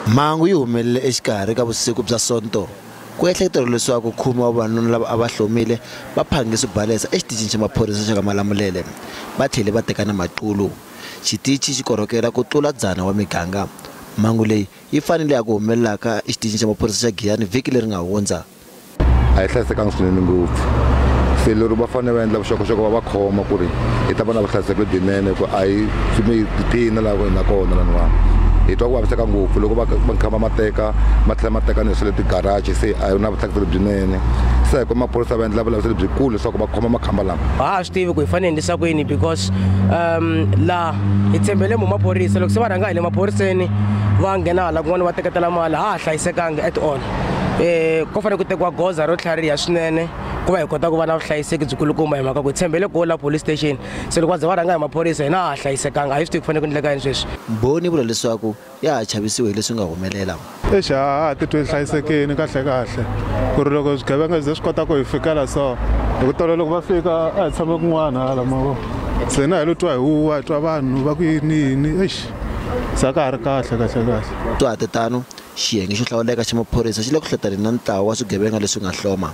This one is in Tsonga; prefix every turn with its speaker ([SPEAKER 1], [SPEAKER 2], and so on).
[SPEAKER 1] Mhangu yi humelele exikarhi ka vusiku bya Sonto. Ku ehleketeriwa leswaku 10 wa vavanuna lava a va hlomile va phange swibalesa exitichini xa maphorisa xa ka Malamulele, va tlhele va teka na maqulu. Xitichi xi korhokela ku tlula 100 wa miganga. Mhangu leyi yi fanele ya ku humelelaka exitichini xa maphorisa xa Giyani vhiki leri nga hundza.
[SPEAKER 2] A yi hlayisekanga swinene ngopfu. Se lero va fanele va endla vuxokoxoko va va khoma ku ri hi ta va na vuhlayiseki lebyinene ku a hi tiphina laha hi nga kona laniwani. Hi twa ku vaviseka ngopfu loko va khamba ma teka ma tlhela ma teka ni swa le ti-garage, se a hi na vuhlayiseki lebyinene. Se hi kuma maphorisa va endla vulavisisi lebyikulu leswaku va khoma makhamba lama.
[SPEAKER 3] A ha swi tivi ku hi fanele hi endlisa ku yini because laha hi tshembele mo maphorisa, loko se va rhanga hi le maphoriseni va nghena hala kun'wana va teketela mali, ha ha hlayisekanga at all. Ko fanele ku tekiwa goza ro tlhariha swinene ku va hi kota ku va na vuhlayiseki byikulukumba, hi mhaka ku hi tshembele ko la police station, se loko va za va rhanga hi maphorisa hina ha ha hlayisekanga, a hi swi tivi ku fanele ku endleka yini sweswi.
[SPEAKER 1] Mbhoni yi vula leswaku ya ha chavisiwe hi leswi nga humelela.
[SPEAKER 4] Eish, ha ha titwi hi hlayisekile kahle kahle, ku ri loko swigevenga swi ze swi kota ku hi fikela so, hi ku tolo loko va fika a hi tshame kun'wana hala mavo, se na hi lo twa hi huwa, hi twa vanhu va ku yini yini, eish, se a ka ha ri kahle kahle kahle.
[SPEAKER 1] Twa tano, xiyenge xo hlawuleka xa maphorisa xi le ku hletaneni na ntlawa wa swigevenga leswi nga hloma.